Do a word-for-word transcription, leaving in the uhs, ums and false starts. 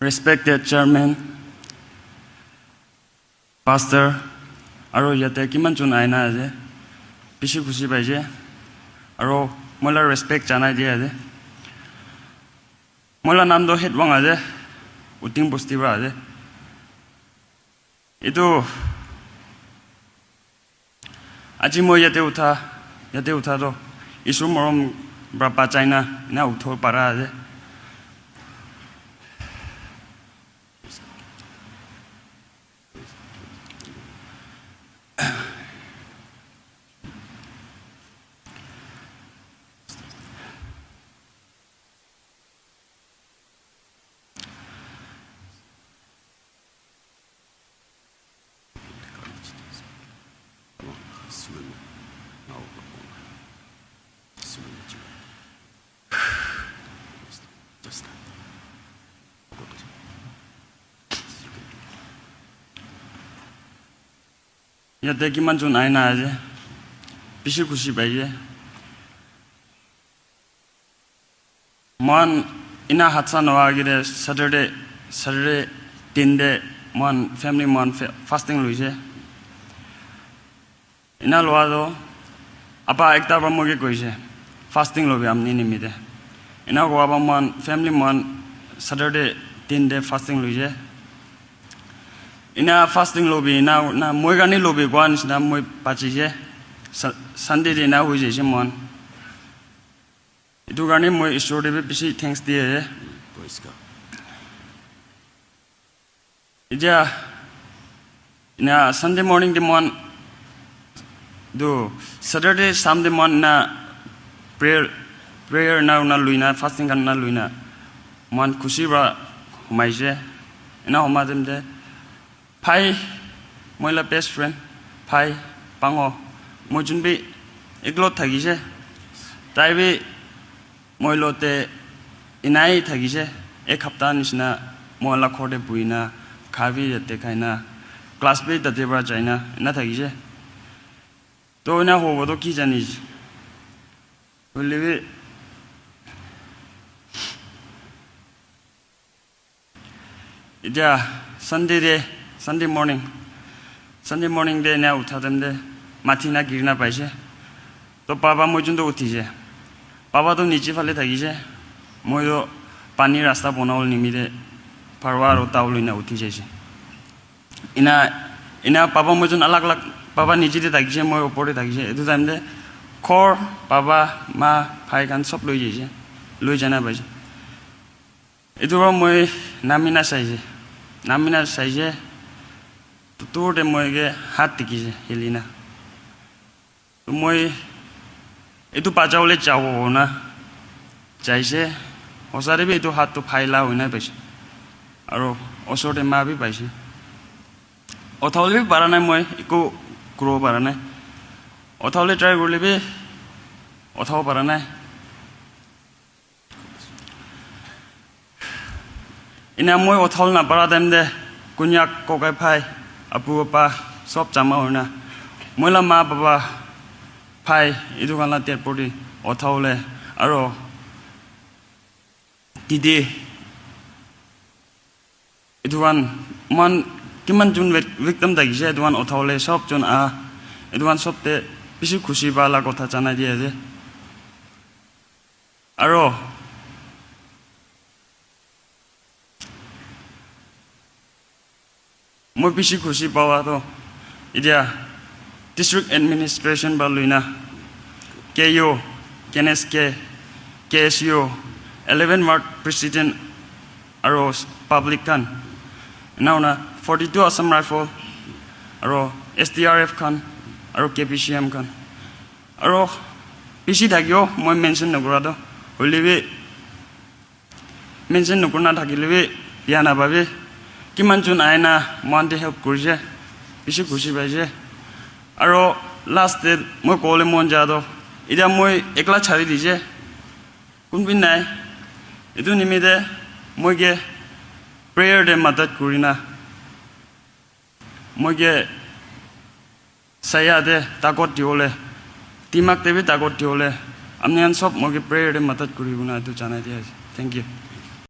Respected chairman, pastor, aro yate kiman jon aina ase, bishi khushi paise, aro moi la respect janai dia ase. Moi la nam toh Hetwang ase, Uting bosti pra ase. Etu aji moi yate utha, yate utha toh Isor morom pra bachai na ena utho para ase. Yate kiman jon aina ase, bishi khushi paise. Mohan ena hadsa noa agete Saturday, Saturday din te mohan family mohan fa-, fasting loise. Ena loa toh apa ekta pra moike koise, "Fasting lobi amni nimite." Ena koa pra mohan family mohan Saturday din te fasting loise. Ena fasting lobi, ena, na moi karne lobi koa nishina moi bachise. Sa-, Sunday te ena hoi jaise mohan. Etu karne moi Isor te bi bishi thanks di ase. Praise God. Etia ena Sunday morning te mohan, etu Saturday, Sunday mohan ena prayer, prayer ena, ena luina, fasting khan ena luina, mohan khushi pra humaise. Ena huma time te Bhai, moi la best friend, bhai, Pango, moi jun bi eklot thakise, tai bi moi lote enai thakise, ek hapta nishina moi la ghor te buhina, kha bi yate khaina, class bi tate pra jaina, ena thakise. To ena hobo to ki jani, hoile bi Etia Sunday te, Sunday morning, Sunday morning te ena utha time te mathi na giri na paise. To papa moi jun to uthise. Papa to niche phale thakise. Moi to pani rasta bonabole nimite parwa aro towel loina uthi jaise. Ena, ena papa moi jun alag alag, papa niche te thakise, moi upor te thakise. Etu time te ghor, papa, ma, bhai khan sob loi jaise. Loi jana paise. Etu para moi namina saise, namina saise, to dur te moi ke hath dikhi se hilina. To moi etu bachawole jabo na jaise, hosa te bi etu hath to bhai la hoina paise, aro osor te ma bi paise. Uthawole bi para nai, moi eku kuribo para nai, uthawole try kurile bi uthawo para nai. Ena moi uthawole napara time te konyak kokai bhai, apu apa sob jama hoina moi la ma baba bhai etu khan la dead body uthawole aro didi etu khan moikhan kiman jun vic-, victim thakise, etu khan uthawole sob jun ah, etu khan sob te bishi khushi pa la kotha janai di ase. Aro moi bishi khushi pawa to etia district administration pa luina K U, K N S K, K S U, eleven ward president aro public khan, ena hoina forty-two Assam Rifle aro S D R F khan aro K P C M khan aro bishi thakibo moi mention nokura to, hoile bi mention nokurina thakile bi biya napabi. Kiman jun aina moikhan te help kurise, bishi khushi paise. Aro last te moi kobole mon ja to, etia moi ekla chari dise, kun bi nai. Etu nimite moi ke prayer te madad kurina, moi ke saya te takot diwole, dimag te bi takot diwole, apni khan sob moi ke prayer te madad kuri kena etu janai dia ase. Thank you.